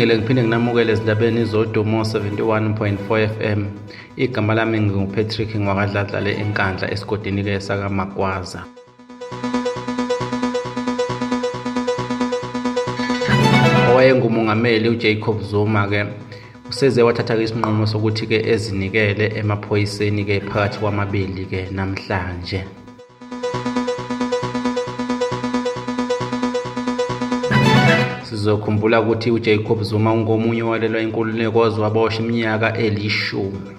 Nginibingele ngiphinde nginamukele ezindabeni zodumo 71.4 FM. Igama lami nginguPatrick ngwakadladlale eNkandla esigodini ke sakaMagwaza. Owayengumongameli uJacob Zuma ke useze wathatha-ke isinqumo sokuthi-ke ezinikele emaphoyiseni-ke phakathi kwamabili-ke namhlanje. Sizokhumbula ukuthi uJacob Zuma ungomunye owalelwa inkululeko waze waboshwa iminyaka elishumi.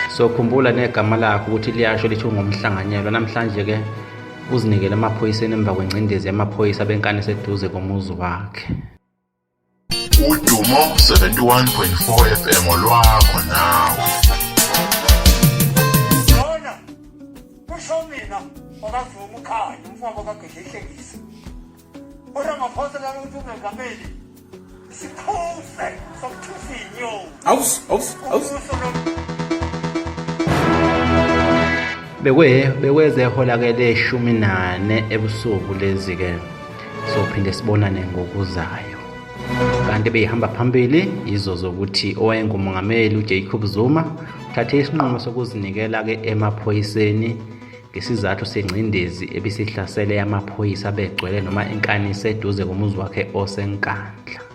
Sokhumbula negama lakhe ukuthi liyasho lithi ungumhlanganyelwa. Namhlanje-ke uzinikele emaphoyiseni emva kwengcindezi yamaphoyisa benkani eseduze komuzi wakhe. Udumo 71.4 FM olwakho nawe. Lona kusho mina okaZuma ukhanya umfowabo kaGedleyihlekisa. URamaphosa lana ukuthi umengameli siphuse sokuthusa iy'nyoni. Awus, awus, awus. Umbuso lo Bekwe bekweze hola ke leshumi nane ebusuku lezi ke sophinde sibonane ngokuzayo. Kanti beyihamba phambili yizo zokuthi owayengumongameli uJacob Zuma uthathe isinqumo sokuzinikela ke emaphoyiseni ngesizathu sengcindezi ebisihlasele amaphoyisa begcwele noma inkani iseduze komuzi wakhe oseNkandla.